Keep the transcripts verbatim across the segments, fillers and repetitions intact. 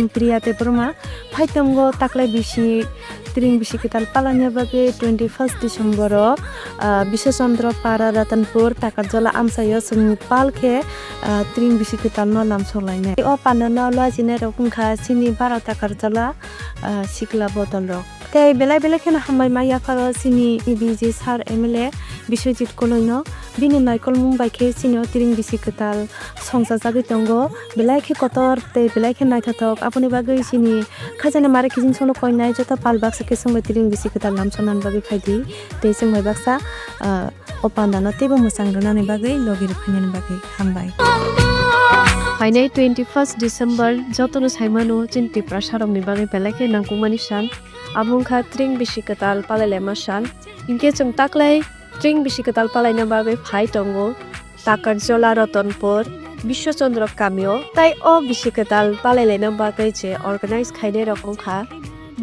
Priya Debbarma, phai tongo taklai bisi, tring bisi kwtal palaina bagwi twenty first December o, ah, Biswachandra Para Ratanpur Takarjala amchaio chwng pal khe, ah, tring bisi kwtal no lamsok lainai. O panda no lua jinai rok wngkha chini bara Takarjala, ah, sikla bodol rok. Tei belai belai kheno hambai ma yapharo chini B J sir M L A Biswajit Koloi no, bini naikolmung bai khe chini o tring bisi kwtal songchajagwi tongo, belai khe kotor tei belai khe naithothok. Aboni bagwi chini khajani mare kiching songno koinai joto pal baksa khe chwngbai tring bisi kwtal lamsoknani bagwi phaidi. Tei chwngbai baksa, ah, o pandano teibo mwchang rwnani bagwi logi rwphainani bagwi hambai. Phainai twenty first December jotono saimano chini Tiprasarokni bagwi belai khe nangkukmani sal. Abo wngkha tring bisi kwtal palailaima sal. Hinkhe chwng taklai tring bisi kwtal palaina bagwi phai tongo Takarjala Ratanpur Biswachandra kamio. Tai o bisi kwtal palailaina bagwi je organize khainai rok wngkha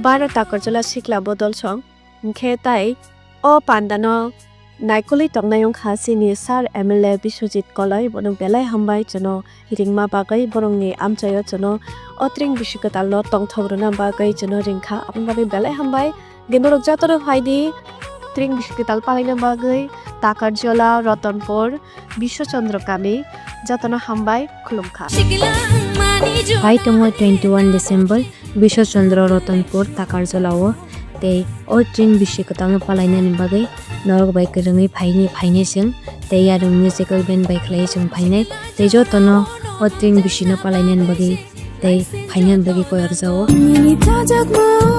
bara Takarjala sikla bodol song. Hinkhe tai o pandano naikolwi tongnai wngkha chini sir M L A Biswajit Koloi, bono belai hambai chwngno ringma bagwi, borokni amchaio chwngno o tring bisi kwtalno tongthok rwna bagwi chwngno ringkha, aboni bagwi belai hambai. Hinkhe norok jotono phaidi tring bisi kwtal palaina bagwi Takarjala, Ratanpur, Biswachandra kami, jotono hambai khulumkha. Phai tongo twenty one December, Biswachandra Ratanpur Takarjala o, tei o tring bisi kwtalno palainani bagwi norok bai kwrwngwi phaini phainai chwng, tei yarwng musical band bai khlaiwi chwng phainai, tei jotono o tring bisino palainani bagwi tei phainani bagwi koyarjao.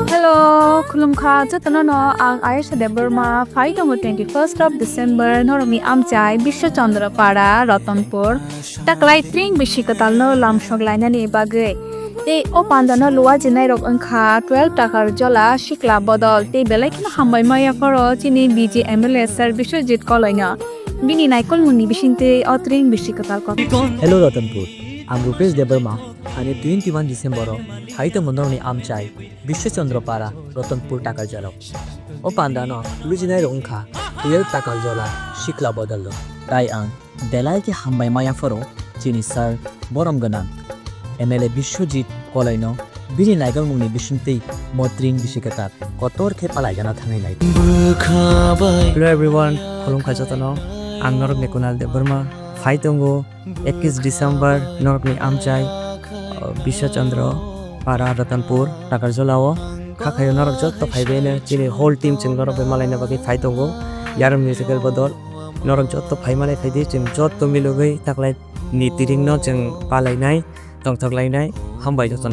Hello, khulumkha jotono no, ang Ayesha Debbarma, phai tongo twenty first of December, norokni amchai Biswachandra Para, Ratanpur, taklai tring bisi kwtalno lamsok lainani bagwi. Tei o pandano lua jinai rok wngkha twelve Takarjala sikla bodol, tei belai kheno hambai ma yapharo chini B J M L A sir Biswajit Koloino. Bini naikolmungni bisingtwi o tring bisi kwtal kok. Hello Ratanpur, ang Rupesh Debbarma, ani twenty one December o phai tongo norokni amchai Biswachandra Para, Ratanpur, Takarjala. O pandano lua jinai rok wngkha twelve Takarjala sikla bodol rok. Tai ang belai khe hambai ma yapharo chini sir borom gwnang M L A Biswajit Koloino bini naikolmungni bisingtwi mo tring bisi kwtal kotor khe palaijana thangwi lai. Hello everyone, khulumkha jotono. Ang norokni Kunal Debbarma. Phai tongo ekis December norokni amchai, uh, Biswachandra Para, Ratanpur, Takarjala o. Kha khayo norok jotto phaibaino chini whole team chwng norok bai malaina bagwi phai tongo. Yarwng musical bodol norok jotto phai malai phaidi, chwng jotto milogwi taklai ni tringno chwng palainai, tongthok lainai. Hambai jotono.